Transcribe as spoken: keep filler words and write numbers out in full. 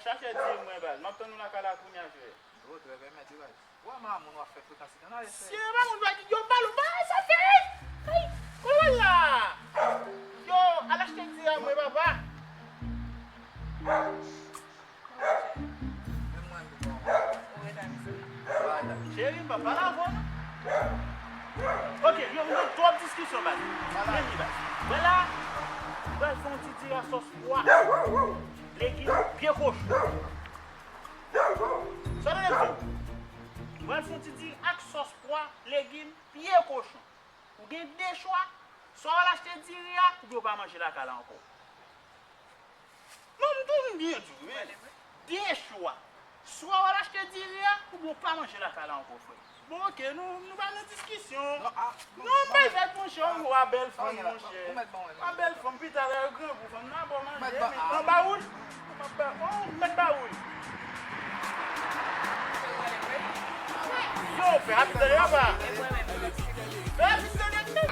Chache diri mwen, baz. M ap tann ou lakay la kounye a, frè. Yo, trè byen, mèt, wi, baz. Ou wè mamoun w ap fè frekans itan, ale, frè. Se mamoun, baz, yo, bal ou, baz, sa fè. Ay, kòman la? Yo, al achte diri a mwen, papa. Cheri, m pa pale avè w, non. Ok, yo, nou gen twòp diskisyon, baz. Men li, baz. Wè la, m pral fè yon ti diri a sòs pwa, legim, pye kochon. Sa w tande m di w? M pral fè yon ti diri ak sòs pwa, legim, pye kochon. Ou gen de chwa, swa w al achte diri a, oubyen w pa manje lakay la ankò. Non, m tou m byen di w, wi. De chwa. Swa w al achte diri a, oubyen w pa manje lakay la ankò, frè. Bon, ok, nou, nou pa nan diskisyon. Non, a, non, m pa fèt, monchè, ou a bèl fanm, monchè. Ou mèt ban mwen, a bèl fanm, pita lè yo grangou, fanm nan ap ba w manje, men nan bawoul. M ap ba, oh, m mèt bawoul. Yo, fè rapid tande, papa. Fè rapid tande.